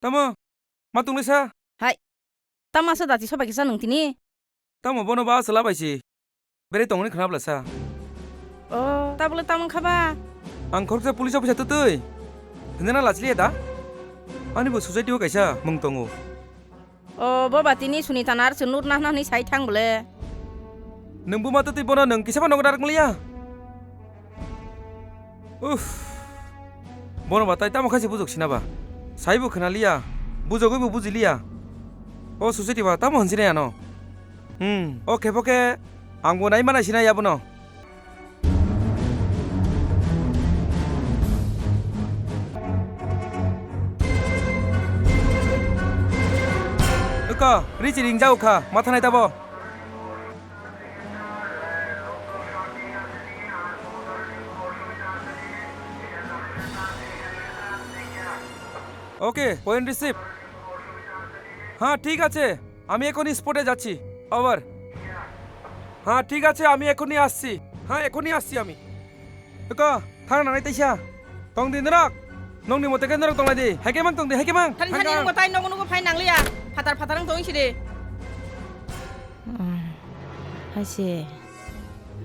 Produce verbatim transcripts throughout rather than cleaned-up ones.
Tamo? Ma tonglaisa? Hai. Tamo asa dati sobai kisa nung tini? Tamo bono ba asala bai si. Bere tongoni khna blasa. Oh, tabole tamang khaba? Ang khoroksa police officer tutui. Hinana lachliya da? Ani bo society o kaisa mung tongo. Oh, bo ba tini Sunita nar chunut na na ni sai thang bole. Nung buma tutui bono nung kisa ba nogo darak maliya. Uff. Bono ba tai tamo khaise bujok sina ba. Saibo khna liya, bujogwi bo buji liya. O society ba tamo hinsinai ano. Hmm, okay, okay. Ang bo nai mana sina ya bono. Uko, richi ring jau kha, matha nai tabo. Okay, point receive. হ্যাঁ, ঠিক আছে, আমি এখনই স্পটে যাচ্ছি। ওভার। হ্যাঁ, ঠিক আছে, আমি এখনই আসছি। হ্যাঁ, এখনই আসছি আমি। Eko, thang nangnai teisa. Tong di norok. Nongni mote khe norok tonglai di. Hai khe mang tong di, hai khe mang. Thani thani nungbo tai nogo nogo phai nangliya. Phatar phatar wng tong sidi. Hai se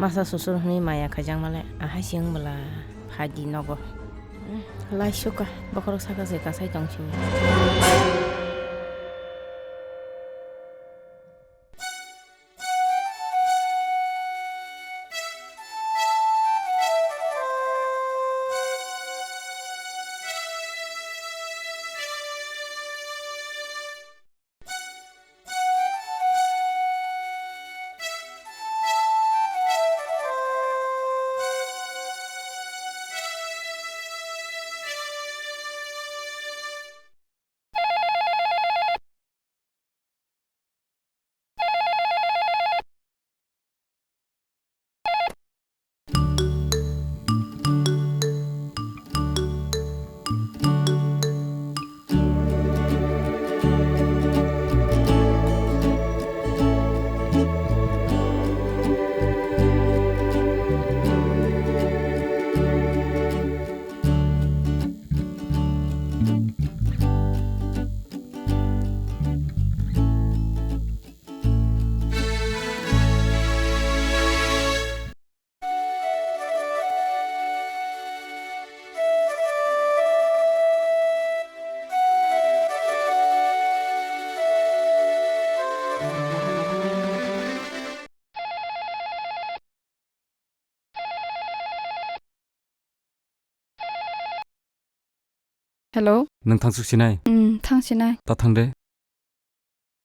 masa susur hwnwi maya khaijak male, ahai se wng bwla phai di nogo. Lai suka, bokhorok saka se kasai tong sini. Hello? Nwng thangsuk sinai? Hmm, thang sinai. Ta thang de.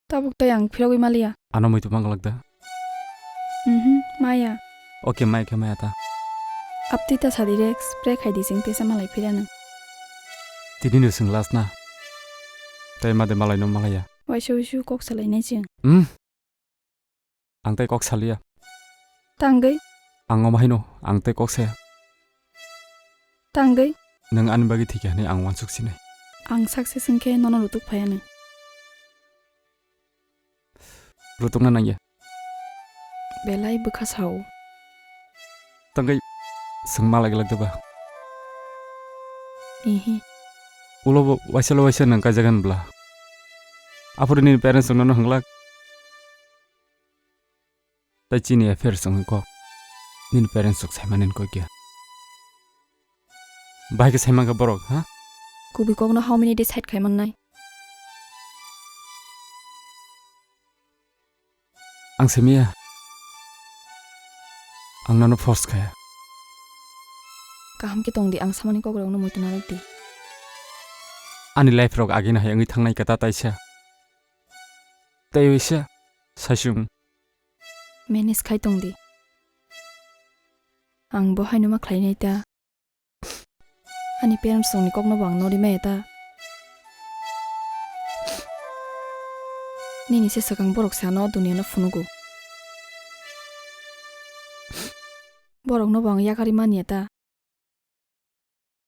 Tabuk tei ang phirogwi maliya. Ano muitu manglak da? Mhm, maya. Okay, mai khe maya ta. Aptwi ta sadi re, spray khai di, chwng tesa malai phirano. Tini no swng last na. Tei ma de malai no malaya. Waisa wisu kok salai nai chwng. Hmm. Ang tei kok saliya. Tangwi? Ang omo haino, ang tei kok saya. Tangwi? Nwng ani bagwi thikya hwnwi ang uansuk sinai. Ang success wngkhe nono rutuk phaiya nang. Rutukna nangya. Belai bwkha sao. Tangwi swng malai glak da ba? Ihi. Ulo bo waisa lo waisa nwng kaijagan bwla. Aphuru nini parents rok nono hwnglak. Tai chini affair song kok. Nini parents rok saimani kok ya. Bahai khe saimang kha borok, ha? Kubui kokno how many days hide khai mannai? Ang simiya. Ang nono force khaya. Kaham khe tong di, ang samani kok rokno muitu narwk di. Ani life rok agina hai wngwi thangnai kata taisa. Tei wisa, saichung. Manage khai tong di. Ang bo haino ma khlainai ta. Ani parents rokni kokno bo ang nori maya ta. Nini se swkang borok se ano o duniya no phunugo. Borokno bo ang yakarwi manya ta.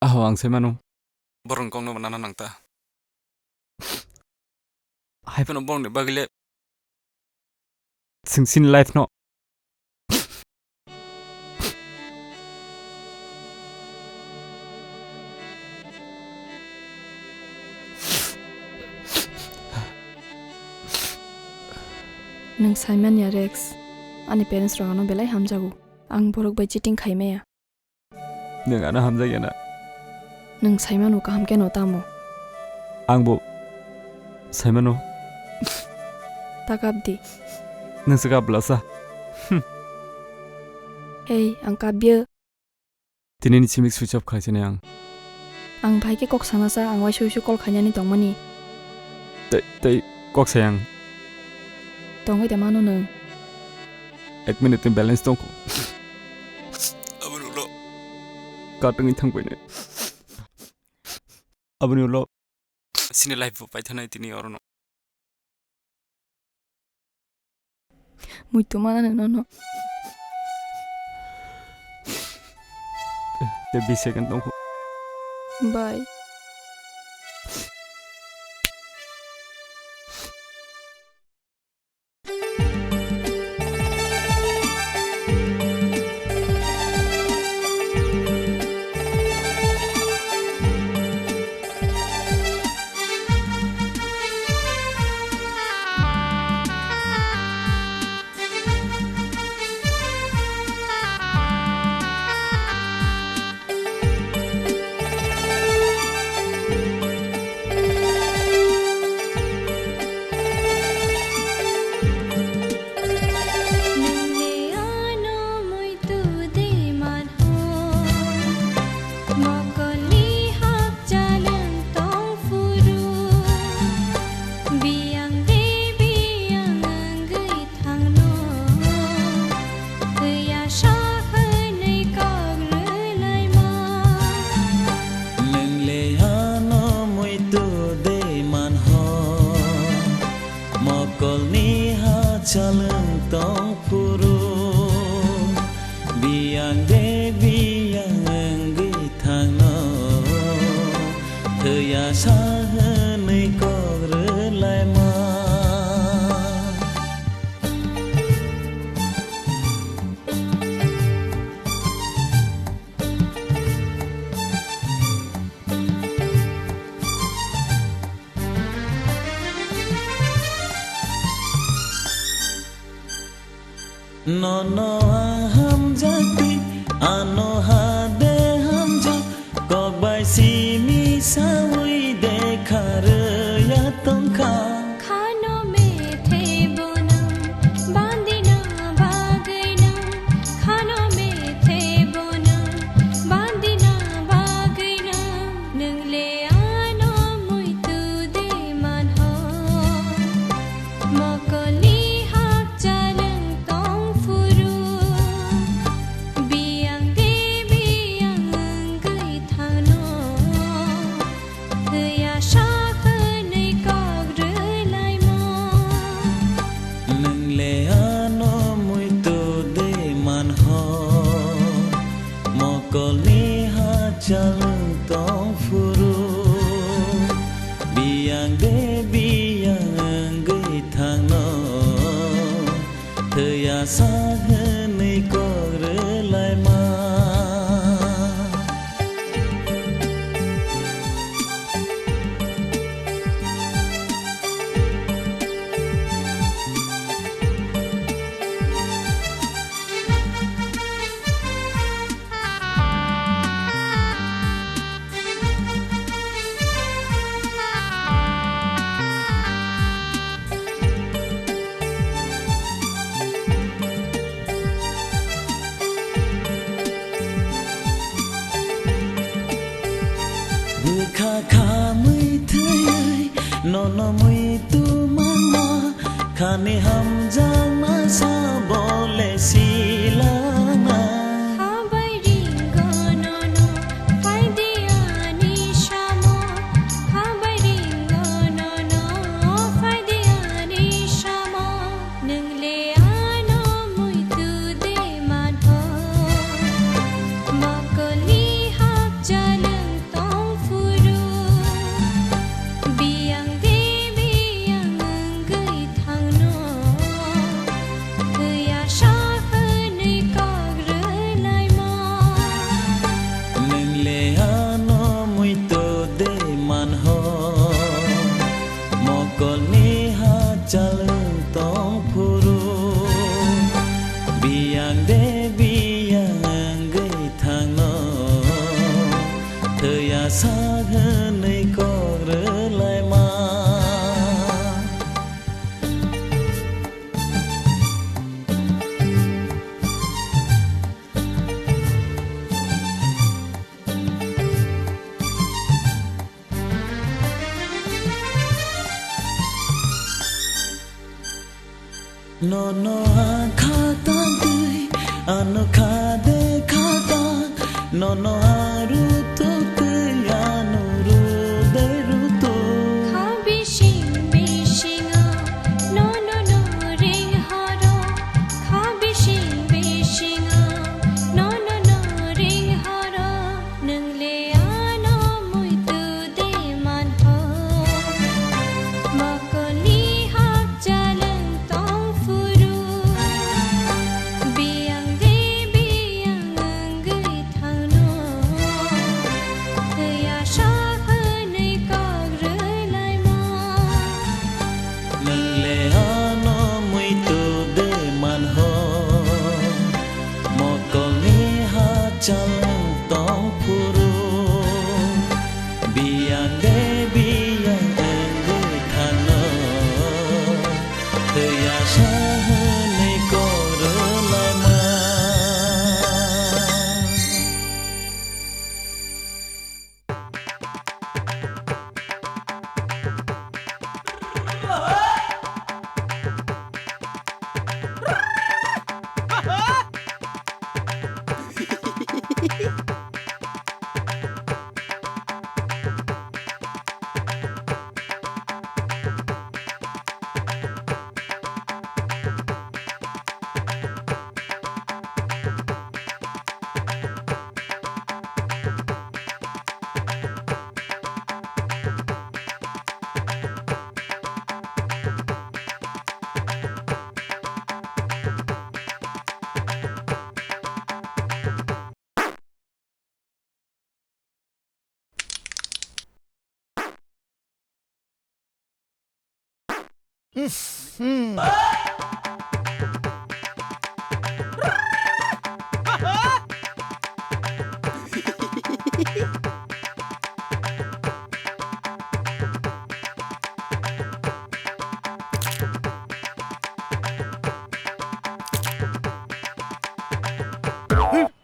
Aho, ang sai mano. Borokni kokno bo nana nang ta. Hai phano borokni bagwi le chwng chini life no. Nwng saimanya, Rex, ani parents rok ano belai hamjago. Ang borok bai cheating khaimaya. Nwng ano hamjakya na? Nwng saimano kaham khe no tamo? Ang bo saimano. Ta kap di. Nwng se kap bwlasa. Hei, ang kap ya. Tini ni simi switch off khlai sini ang. Ang bahai khe kok sana sa, ang waisa waisa call khainani tongmani. Tei, tei kok sai ang. Tongwi da mano nwng. Ek minute ni balance tong. Aboni ulo. Katungwi thang paine. Aboni ulo. Sini life bo paithanai tini orono. Muitu mana nono. Te bis second tongkho. Bye. Nini ano muitu de manho, mokolni hapchalwng tong phuru, biyang de biyang wngwi thangno, twiya sa hwnwi kok rwlaima. Nwng le ano muitu de manho, mokolni hapchalwng tong phuru, biyang de biyang wngwi thangno, twiya sa hwnwi kok rwlaima. Nono ang hamjakti, ano ha de hamjak, kok bai simi sawi de kharwi ya tongkha. Khano methe bono, bandina bagwino, khano methe bono, bandina bagwino, nwng le ano muitu de manho. Mokolni hapchalwng tong phuru, biyang de biyang wngwi thangno, twiya sa hwnwi kok rwlaimo. Nwng le ano muitu de manho, mokolni hapchalwng tong phuru, biyang de biyang wngwi thangno, twiya sa hwnwi kok rwlaima. Bwkha khamwi thwiwi nono muitu manma, khani hamjakma sabo le silana. Hambai ringo nono, phaidi ani samo. Hambai ringo nono, phaidi ani samo. Nwng le ano muitu de manho, mokolni hapchalwng tong phuru, biyang de biyang wngwi thangno, twiya sa hwnwi kok rwlaimo. Nwng le ano muitu de manho, mokolni hapchalwng tong phuru. Nono akha tangtwi, ano kha de kha tang, nono aru totwi, ano ru de ru to. Kha bising bisingo, nono no ring horo, kha bising bisingo, nono no ring horo. Nwng le ano muitu de manho, mokolni hakchalwng tong phuru. Biyang de biyang wngwi thangno, thwiya sa hwnwi kok rwlaima. Nwng le ano muitu de manho, mokolni hakchalwng tong phuru. Biyang de biyang wngwi thangno, thwiya sa hwnwi kok rwlaima.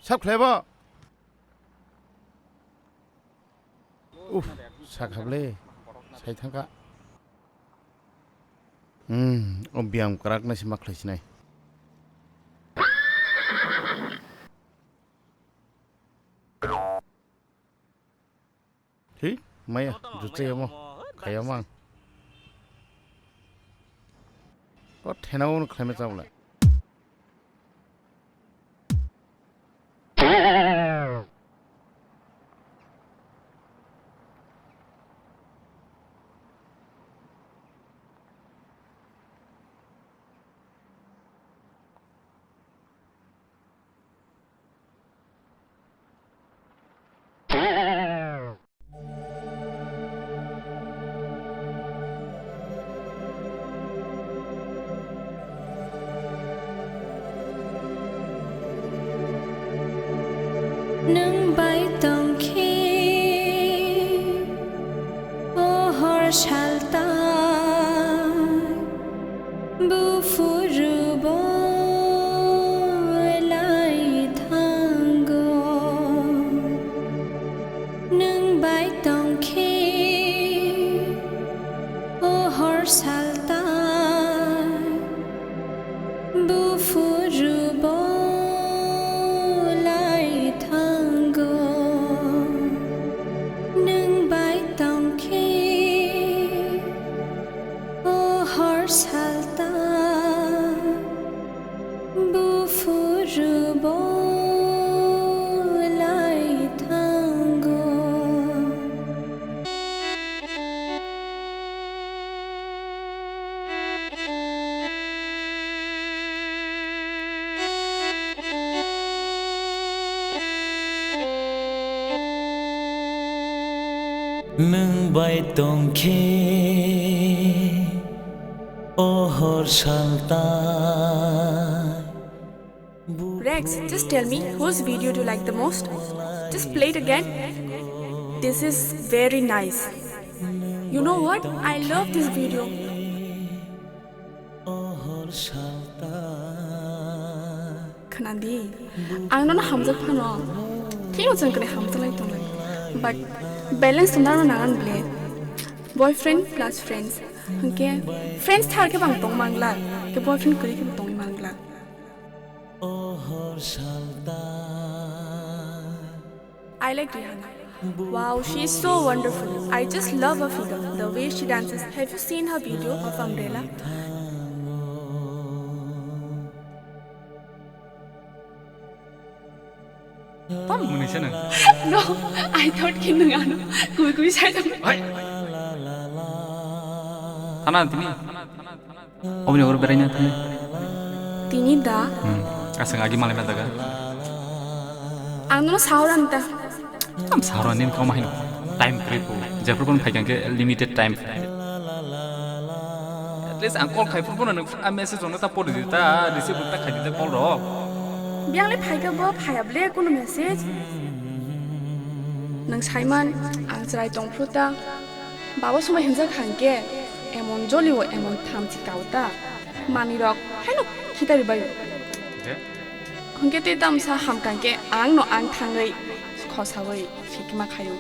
Sab khlaibo. Uf, sakhaple, sai thangka. Hmm, o biyam kwrak nasi ma khlai sinai. Hi, maya, jutsa yamo, khayamang. O thena o khlaima chabla. Nwng bai tong khe o hor sal ta. Buphuru bo lai thango, nwng bai tong khe o hor sal ta. Buphuru bo lai thango, nwng bai tong khe. O hor sal ta, buphuru bo lai thango. Nwng bai tong khe o hor sal ta. Rex, just tell me, whose video do you like the most? Just play it again. This is very nice. You know what? I love this video. Khwnadi, ang nono hamjak phano. Thik no chwng kwnwi hamjak lai tongnai. But balance to narwna nangan ble. Boyfriend plus friends. Hwnkhe friends thar khe bang tong manglak, ke boyfriend kwrwi khe tongwi manglak. I like Rihanna. Wow, she is so wonderful. I just love her figure, the way she dances. Have you seen her video of Umbrella? Tam mwnwi se nwng? No, I thought ki nwng ano kubui kubui sai tong. Hai. Thana tini. Oboni oro beraina thani. Tini da? Hmm. Aswng agi malai ma daga. Ang nono saoran ta. Tam saoran nin koma hino. Time kwrwi po. Jephru kon phai khe limited time. At least ang call khai phuru bono nwng a message rokno ta pori di ta, receive ta khai di ta call rok. Biyang le phai kha bo phai able kuno message. Nwng saiman ang chwrai tong phuru ta. Babo somoi hwnjak hangke emon joli o emon thamchi kao ta. Manwi rok haino khitari bai. Hwnkhe tei tamsa hamkang khe ang no ang thangwi khosawi sikima khaio.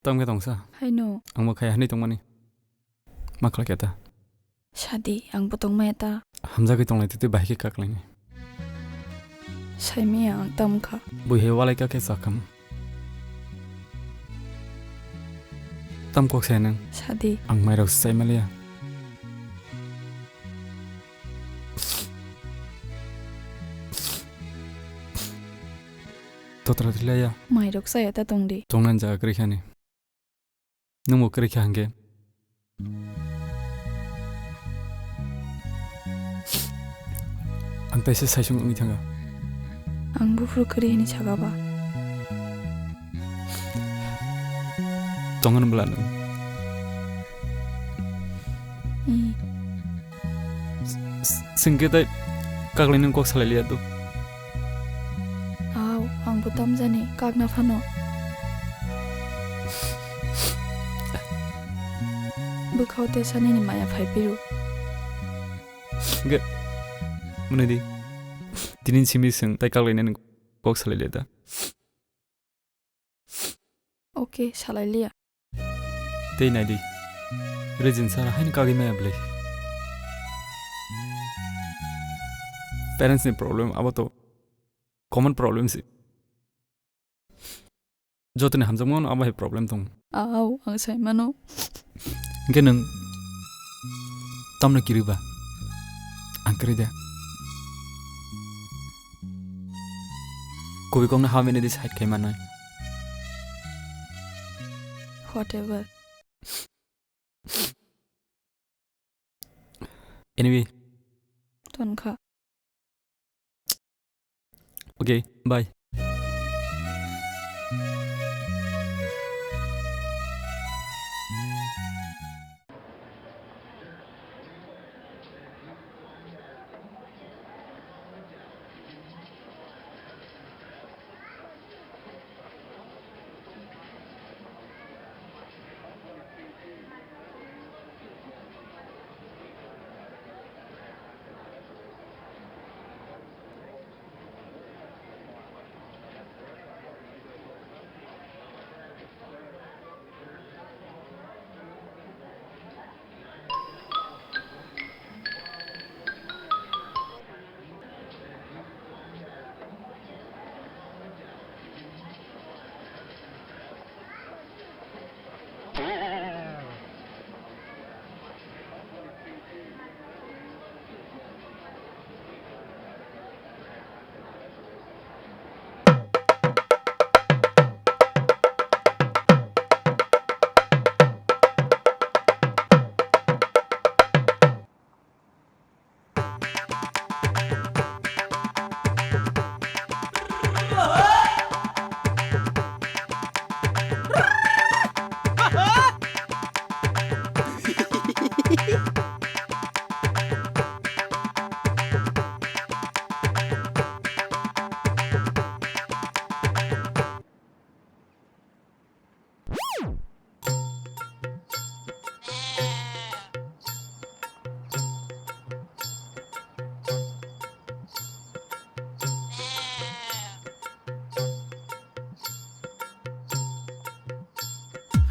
Tamo khe tongsa? Haino. Ang bo khai hani tongmani. Ma khlai khe ta? Sadi, ang bo tongmaya ta. Hamjagwi tonglai twi twi bahai khe kaklaini. Saimaya ang tamo kha. Bui hai walai ka khe chakam. Tam kok se nang. Sadi. Ang mairok sai maliya. Totra tilaya. Mairok saya ta tongdi. Tongnan jaga kwrwi khani. Nwng bo kwrwi kha hwnkhe. Ang taisa saisung wngwi thanga. Ang buphuru kwrwi hwnwi saka ba. Tongan bwla nwng. Hmm. Singke tai kaklai nung kok salai liya do. Au, ang bo tamjani kakna phano. Bwkhao te sanini maya phai piru. Ge, mwnai di. Tinin simi sing tai kaklai nung kok salai liya da. Okay, salai liya. Tei nai di. Rejin sara haino kagwi maya bwlai. Parents ni problem abo to common problem si. Jotoni hamjakmano abo hai problem tong. Au, ang sai mano. Hwnkhe nwng tamno kiriba? Ang kiri de. Kubui kokno how many days hide khai manai? Whatever. Anyway. Tonkha. Okay, bye.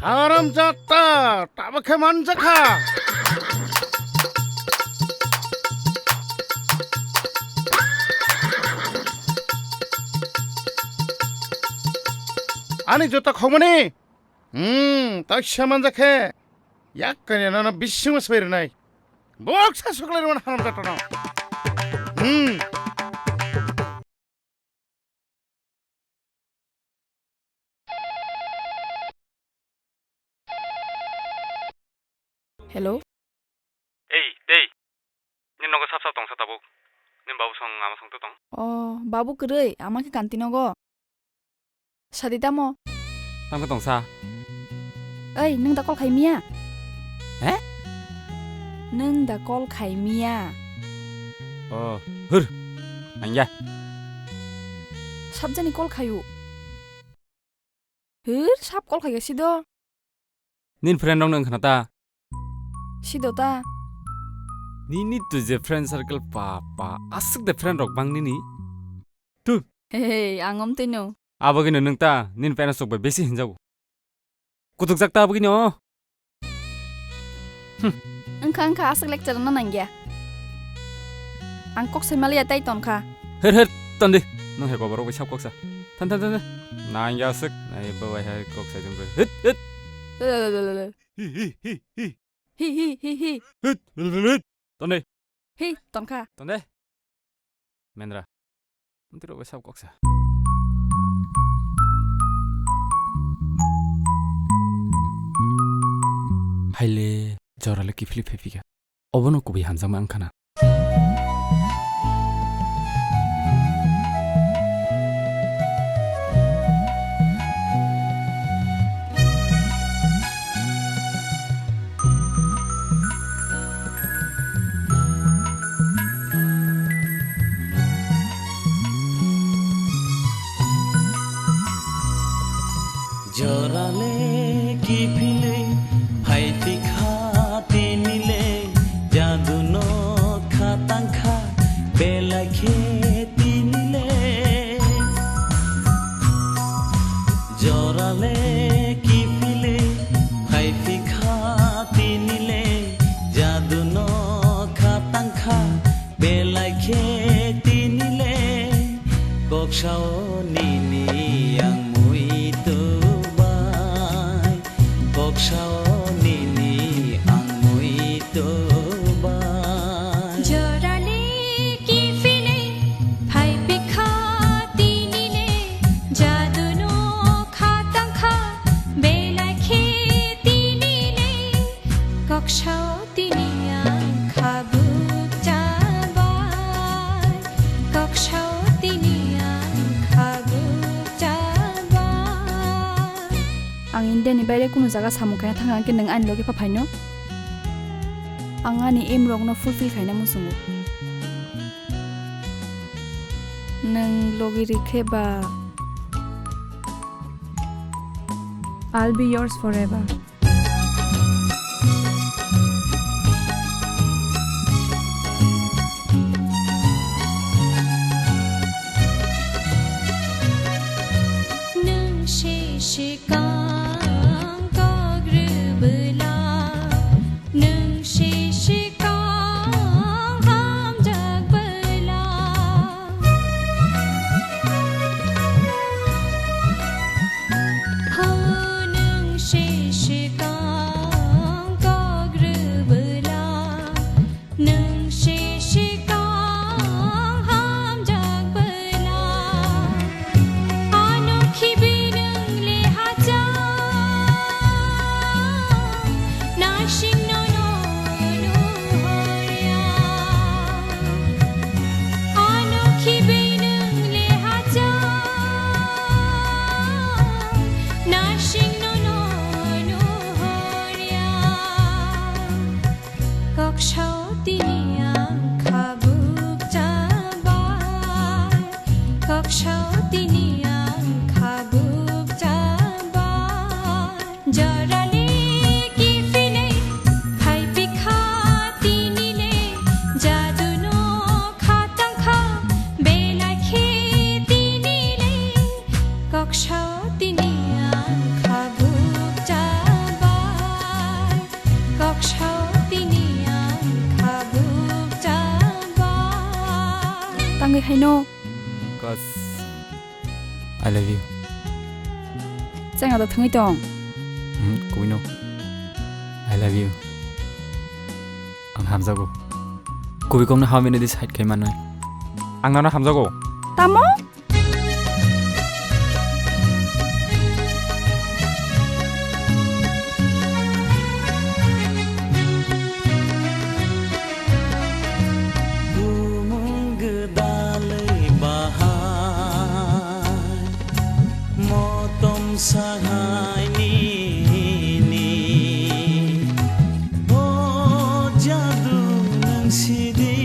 Haram jata, tabuk khe manjakha. Ani jota khogmani. Hmm, taisa manjakhe. Yak kanya nana bising mas bai rwnai. Bok sa suklai rwna haram jata no. Hmm. Hello? Ei, dei. Ni nogo sap sap tongsa tabuk. Ni babu song ama song to tong? Oh, babu kwrwi, ama khe kanti nogo. Sadi tamo? Tamo tongsa? Ei, nwng da call khai miya? He? Nwng da call khai miya? Oh, hur. Angya. Sabjani call khayu. Hur, sab call khaiya sido. Nin friend rok nang khna ta? Sido ta? Nini tu je friend circle pa pa. Aswk de friend rok bang nini. Tu. Hey, ang om tino. Abo gino nung ta, nin pena sok bai besi hinjago. Kutuk jak ta abo gino. Wngkha, wngkha, aswk lecture no nangya. Ang kok sai maliya tai ton kha. Her, her, ton di. Nung he koborok bai sab kok sa. Than, than, than, than. Nangya aswk, nai bo bai hai kok sai dong bai. Hit, hit. Lelelelele. Hi, hi, hi, hi. Hi, hi, hi, hi. Hit, hit, hit. Ton di. Hi, ton kha. Ton di. Mendra. Mantiro bai sab kok sa. Haile, jorale kiphilwi phaiphika. Obono kubui hamjakma wngkha na. Jorale kiphilwi phai tikha tinile, jadu no kha tangkha belai khe tinile. Jorale kiphilwi phai tikha tinile, jadu no kha tangkha belai khe tinile, kok sao nini ang mui tubai, kok sao nini ang mui tubai. Jorale kiphilwi phai pikha tinile, jadu no kha tangkha belai khe tinile, kok sao tini ang khabuk chabai, kok sao tini ang khabuk chabai. Ang India ni baire kunu jaga samung khaina thangkha hwnkhe nwng ani logi pha phaino? Ang ani aim rokno fulfill khaina muchungo. Nwng logi rikhe ba I'll be yours forever. Nwng se sikang kok rwbwla, nwng se sikang hamjak bwla. Ho nwng se se Cause I love you. Chwng ado thwngwi tong. Hmm, kubui no. I love you. Ang hamjago. Kubui kok no how many days hide khai manwi. Ang nono hamjago. Tamo? Bumung gwdalwi bahai, motom sahai nini, o jadu nwng sidi.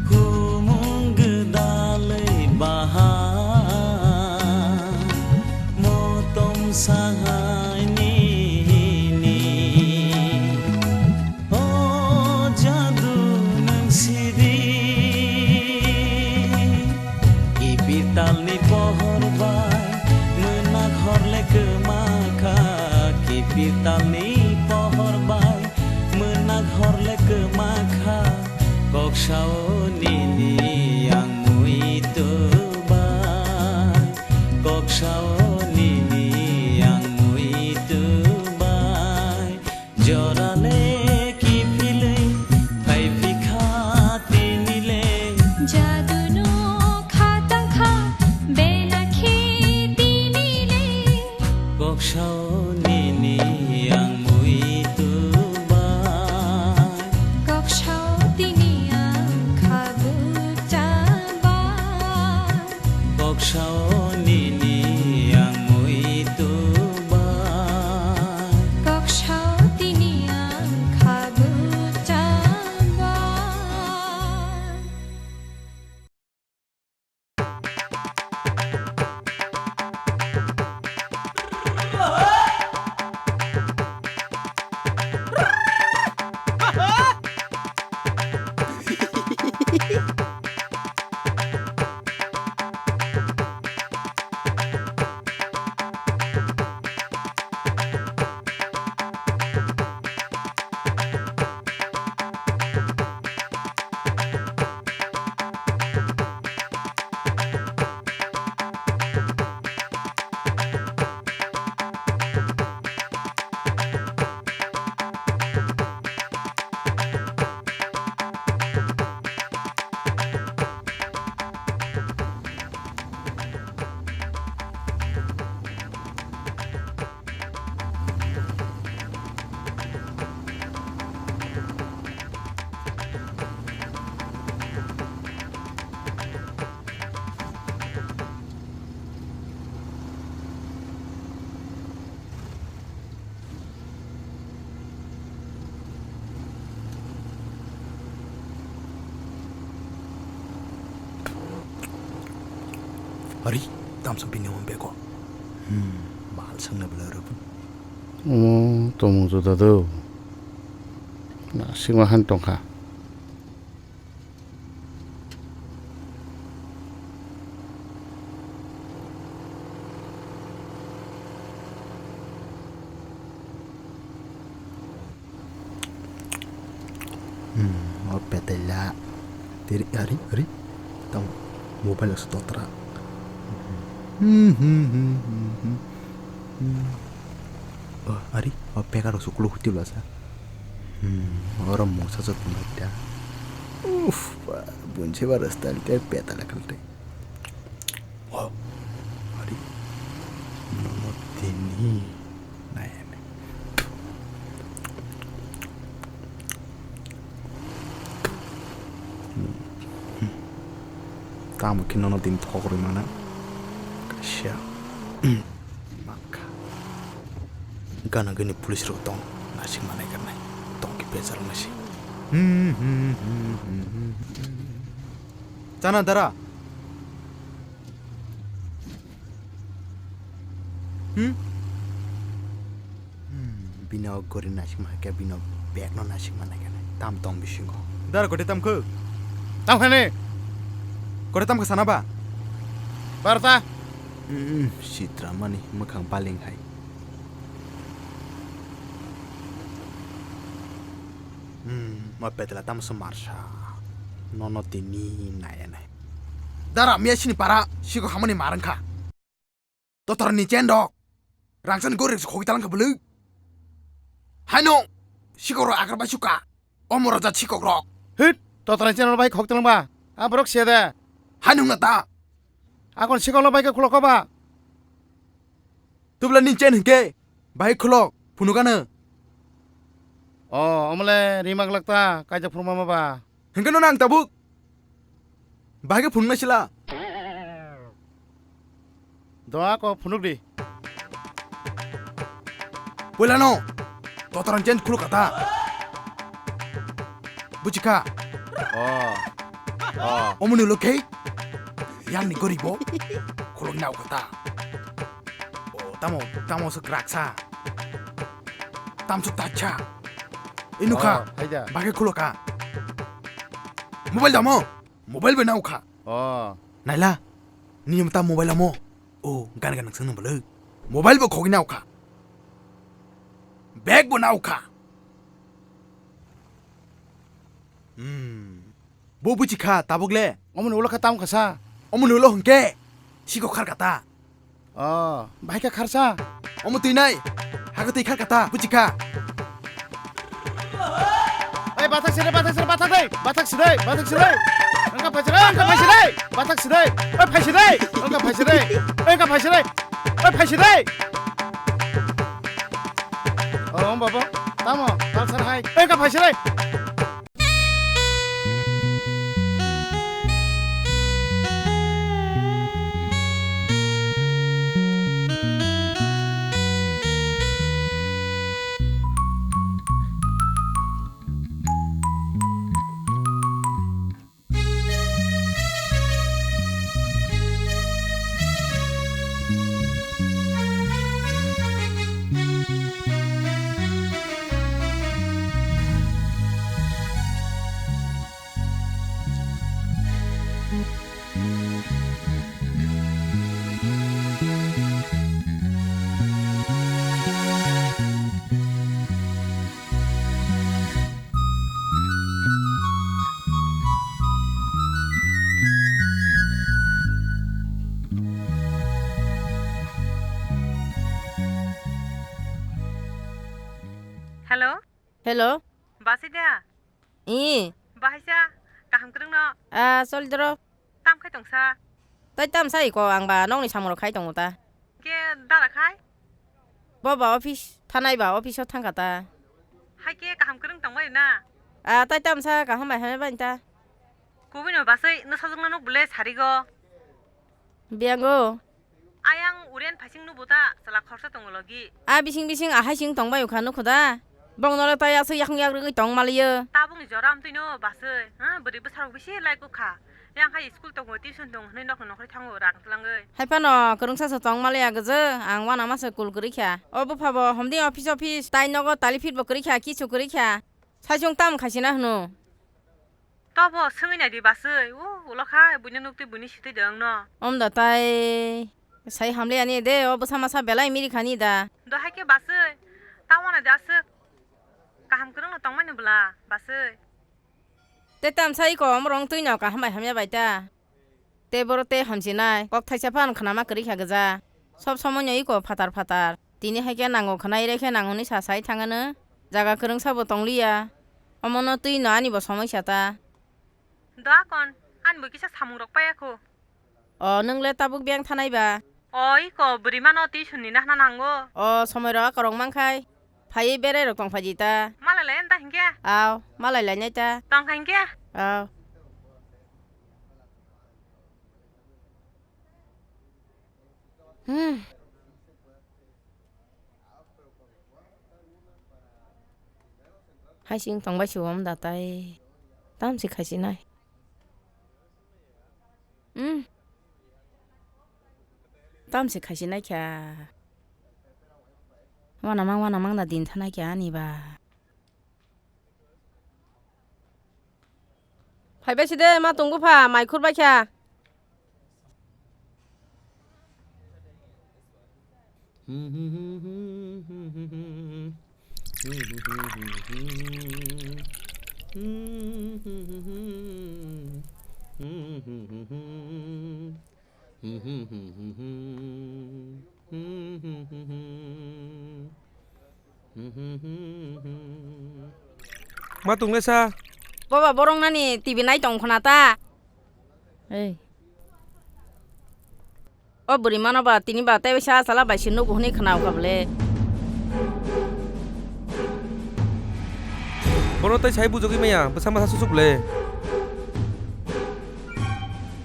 Humung gwdalwi baha, motom sahai nini. O jadu nwng sidi. Kiphiltalni pohor bai mwnak horle kwma kha. Kiphiltalni pohor bai mwnak horle kwma kha, kok sao nini ang muitu bai, kok sao nini ang muitu bai, jorale kiphilwi phai phikha tinile. Jadu no khatang kha, bena khe tinile. Kok sao nini ang muitu bai. Kok sao tini ang khabuta bai. Kok sao nini ang muitu bai. Kok sao tini ang khabuta bai. Ari, tamsa bini on bego. Hmm, mal sangna bela rup. Omo tomung juda do. Na singma han tongkha. Hmm, o petela. Tiri, ari, ari. Tamo mobile o totra. Hmm, hmm, hmm, hmm, hmm. Hmm. Oh, ari, o pekar o sukulu huti basa. Hmm, oro mungsa jok punda kida. Uff, ba, bunse ba rasta lite peta lakal te. Oh, ari. Nono tini. Nai, nai. Hmm. Tamo khe nono tini thok rwi mana. Kaisa. Mankha. Gana gini police rok tong, nasing manai gannai. Tong ki bejar nasi. Hmm, hmm, hmm, hmm, hmm, hmm. Chana dara. Hmm? Hmm, bino gori nasing manai khe, bino bag no nasing manai khe. Tam tong bisingo. Dara kote tam khu. Tam khane. Kote tam khe sana ba. Barta. Hmm, sitra mani mwkhang baling hai. Hmm, ma petla tamo se marsa. Nono tini naya nai. Dara miya sini para, siko hamani marang kha. Totor ni chen dok. Rangsan gorek se khogi talang kha bulu. Haino, siko ro agar ba suka. Omo raja sikok rok. Hit, totor ni chen bai khok talang ba. A borok se de. Haino na ta. Akon sikok lo bai khe khulok ba. Tubla ni chen hingke. Bai khulok, phunukano. O, omole rimak lakta, kaijak phunukma ba. Hingke no nang tabuk. Bai khe phunukna sila. Doa ko phunuk di. Poila no, totorang chen khuluk kata. Buchikha. O. O. Omoni ulo khe. Yang ni goribo. Khuluk nau kata. O, tamo, tamo se kraksa. Tamsuk tacha. Inukha. O, haida. Baghe khuloka. Mobile damo. Mobile bo naukha. O. Naila. Niyam ta mobile amo. O, gan gan nang sung bolo. Mobile bo khogi naukha. Bag bo naukha. Hmm. Bo buchi kha, tabuk le. Omoni ulo kha tam kha sa. Omoni ulo hwnkhe. Siko khar kata. O, bahai kha kharsa. Omo twi nai. Haga twi khar kata, buchi kha. Ei, bathak sire, bathak sire, bathak dei. Bathak sire, bathak sire. Engka phaisire, engka phaisire. Bathak sire. Ei, phaisire. Engka phaisire. Engka phaisire. Ei, phaisire. O, om babo. Tamo, talsar hai. Engka phaisire. Hello? Hello? Basida? Ih. Bahaisa, kaham kwrwngno? Ah, Solidoro. Tam khai tongsa? Tai tam sai ko ang ba nokni samung rok khai tongo ta. Ke dara khai? Bo ba office, thanai ba office o thangkha ta. Hai ke kaham kwrwng tongbai na? Ah, tai tam sa kaham bai hamya bai ta. Kubui no basai no sajwk no nuk bwle sarigo. Biyango. Ayang Urian phaising nubo ta, chwla khoroksa tongo logi. A bising bising ahai sing tongbai ukha nukho da. Bongno le tai aswk yakung yak rwgwi tong maliyo. Tabukni jora amtwino baswi, ha, bwrwi bwsarok bisi lai kukha. Yang hai school tongo, tuition tongo hwnwi nokni nokhorwi thango rang twlangwi. Hai phano kwrwngsa se tong maliya gwjw, ang uanama se kul kwrwi kha. O bupha bo homdi office office, tai nogo tali phit bo kwrwi kha, kichu kwrwi kha. Saichung tam khaisina hwno. Tobo swngwi naidi baswi, o ulo kha buino nuktwi buini sitwi de wngno. Om da tai sai hamle ani de, o bwsa masa belai miri khani da. Do hai khe baswi, tamo naidi aswk kaham kwrwngno tongmani bwla baswi. Te tam sai ko om rong twi no kaham bai hamya bai ta. Tei boro tei hamchinai, kok thaisa phano khnama kwrwi kha gwja. Sob somoi no iko phatar phatar. Tini hai khe nango khwnai, re khe nango ni sa sai thangano. Jaga kwrwngsa bo tongliya. Omono twi no ani bo somoi sa ta. Do akon, ani bo kisa samung rok paiya kho. O, nwng le tabuk beng thanai ba? O, iko bwrwi mano twi swnni na hwnna nango. O, somoi rok akorok mang khai. Phaiwi berai rok tong phaidi ta. Malai lai ta hinkhe? Aw, malai lai nai ta. Tong kha hinkhe? Aw. Hmm. Hai sing tongbai se om da tai. Tam se khaisi nai. Hmm. Tam se khaisi nai kha. Wana mang, wana mang da din thanai kha ani ba. Phaibai side, ma tong bupha, mai khurbai kha. Ma tong le sa. Boba borok nani T V nai tong khna ta. Ei. O bwrwi mano ba tini ba tei sa sala bai se nugo hwnwi khna kha bwle. Bono tei sai bujogwi maya bwsa masa susuk le.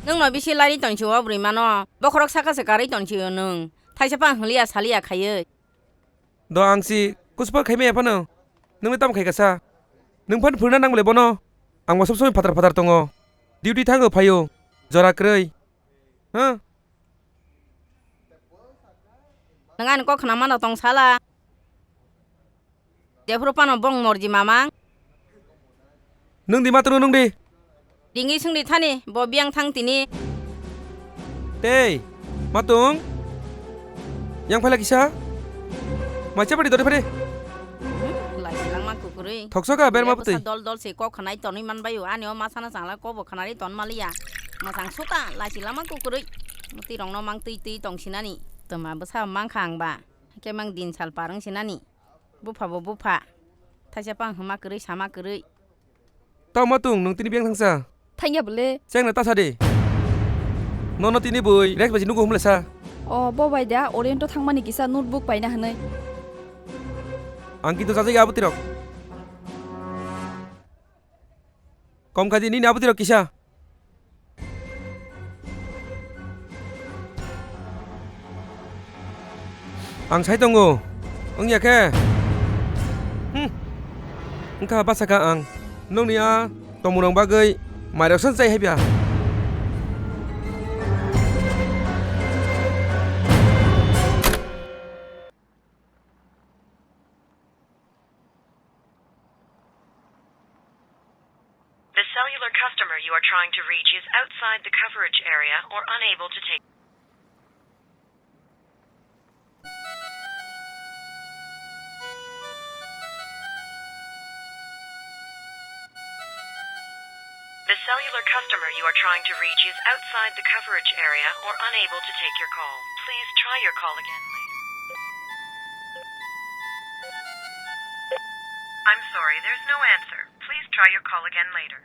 Nwng no bisi lari tong si o bwrwi mano. Bokhorok saka se karwi tong si o nwng. Thaisa phang hwnliya saliya khaiwi. Do ang si kuspor khaimaya phano. Nwngni tamo khaikha sa? Nwng phano phwrwngna nang bole bono. Ang bo sob somoi phatar phatar tongo. Duty thango phaio. Jora kwrwi. Huh? Nwng ani kok khna mano tong sala. Jephuru phano bong morji mamang. Nwng di matwrwng nwng di. Ringwi swngdi thani, bo biyang thang tini. Tei, matung? Yang phaila kisa? Maisa padi dori phadi. Hmm, laisi langma kukurwi. Thoksoka berma bwtwi. Dol dol se kok khanai tonwi manbaio, ani o masana changla kokbo khanari ton maliya. Masang suka, laisi langma kukurwi. Muti rongno mang twi twi tong sinani. Toma bwsa mangkha ang ba. Kemang din sal parwng sinani. Bupha bo bupha. Thaisa pang hwnma kwrwi, sama kwrwi. Tamo tung, nwng tini biyang thangsa? Thangya bwle. Chengno ta sa de. Nono tini bui, Rex bai nugo humle sa. O, bo bai da, Oriento thangmani kisa notebook paina hwnwi. Ang kintu chajagya abo tirok. Kom kha di nini abo tirok kisa. Ang sai tongo. Wngya khe. Hmm. Wngkha bachakha ang. Nokni a tongmungrok bagwi mairoksa chai hai bia. The cellular customer you are trying to reach is outside the coverage area or unable to take. The cellular customer you are trying to reach is outside the coverage area or unable to take your call. Please try your call again later. I'm sorry, there's no answer. Please try your call again later.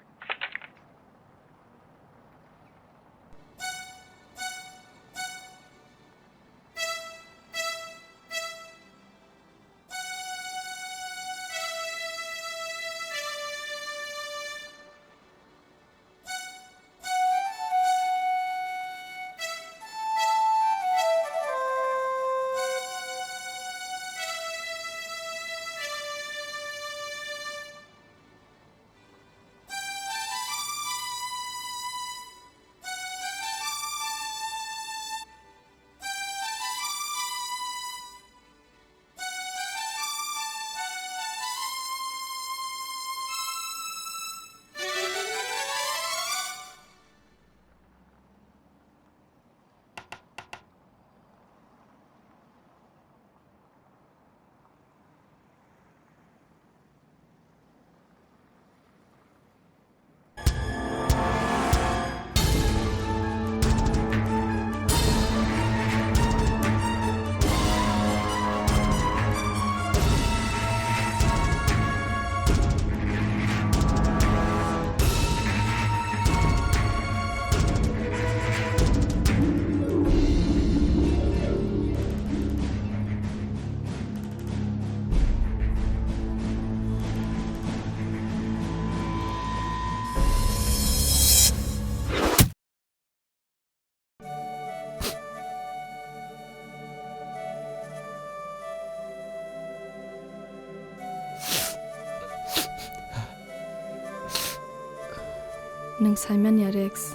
Nwng saimanya, Rex,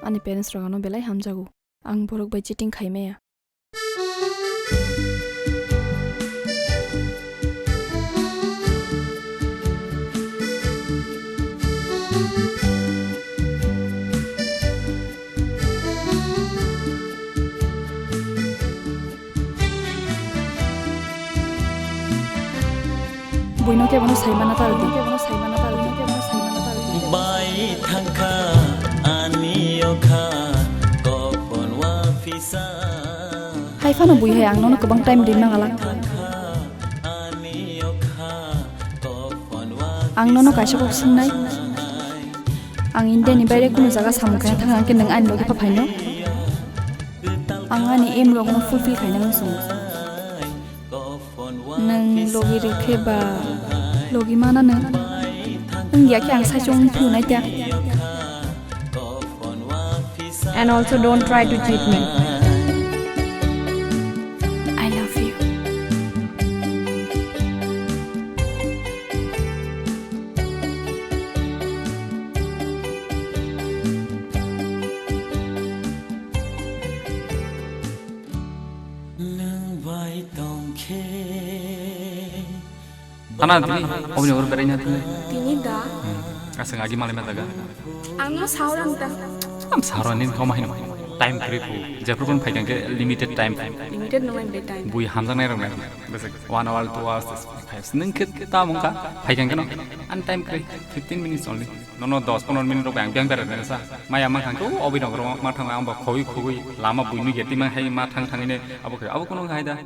ani parents rok ano belai hamjago. Ang borok bai cheating khaimaya. Buino kebono saimana tal di. Buino kebono saimana tal di. Buino kebono saimana Thangkha ani okha kopon wa phisa. Hai phano bui hai ang nono kwbang time ri mangalak. Ang nono kaisa kok swngnai. Ang India ni baire kunu jaga samung khaina thang hwnkhe nwng ani logi pha phaino. Ang ani aim rokno fulfill khaina muchungo. Nwng logi rwkhe ba logi mana nwng? Wngya khe ang saichung phunai ta. And also don't try to cheat me. I love you. Nwng bai tongkhe. Hana tini obini oro berai na tini. Tini da. Hmm. Aswng agi malai ma jaga. Ang no saurang ta. Am saurang nin kau mahino. Time kri pu. Jephru kon phai kangke limited time. Limited no time. Bui hamjang nai rok nai. Bese one hour, two hours. Nwng khe ta mungkha phai kangke no. An time kri fifteen minutes only. Nono dos pondro minute rok bai ang biyang berai nai sa. Maya mang kangke o obi rok ma thang ang ba khogwi khogwi lama buini geti mang hai ma thang thang ine abo khe abo kuno hai da.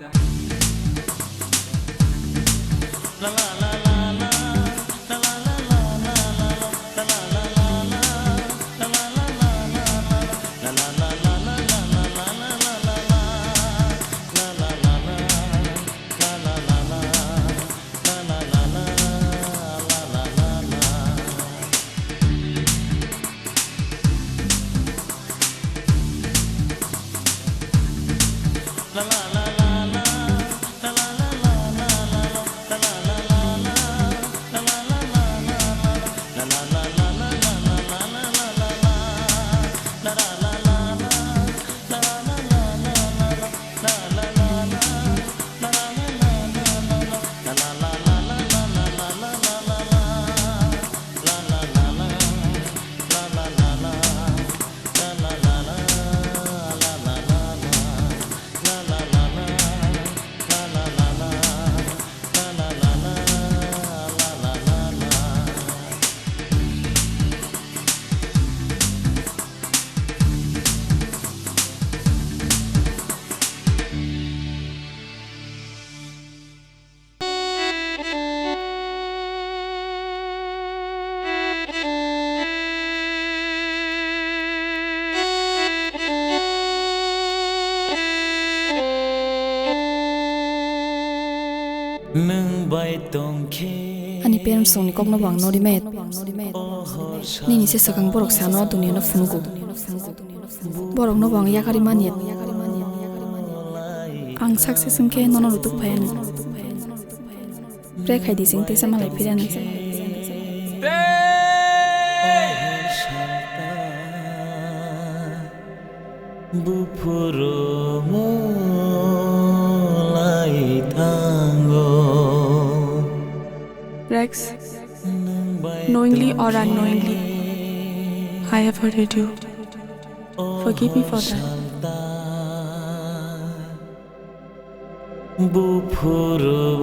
Nwng bai tongkhe. Ani parents rokni kokno bo ang nori met. Nini se swkang borok se ano o duniya no phunugo. Borok no bo ang yakarwi manya. Ang success wngkhe nono rutuk phai ani. Pray khai di, chwng teisa malai phirya nang. Buphuru mulai thango. Rex, knowingly or unknowingly, I have hurted you. Forgive me for that. Buphuru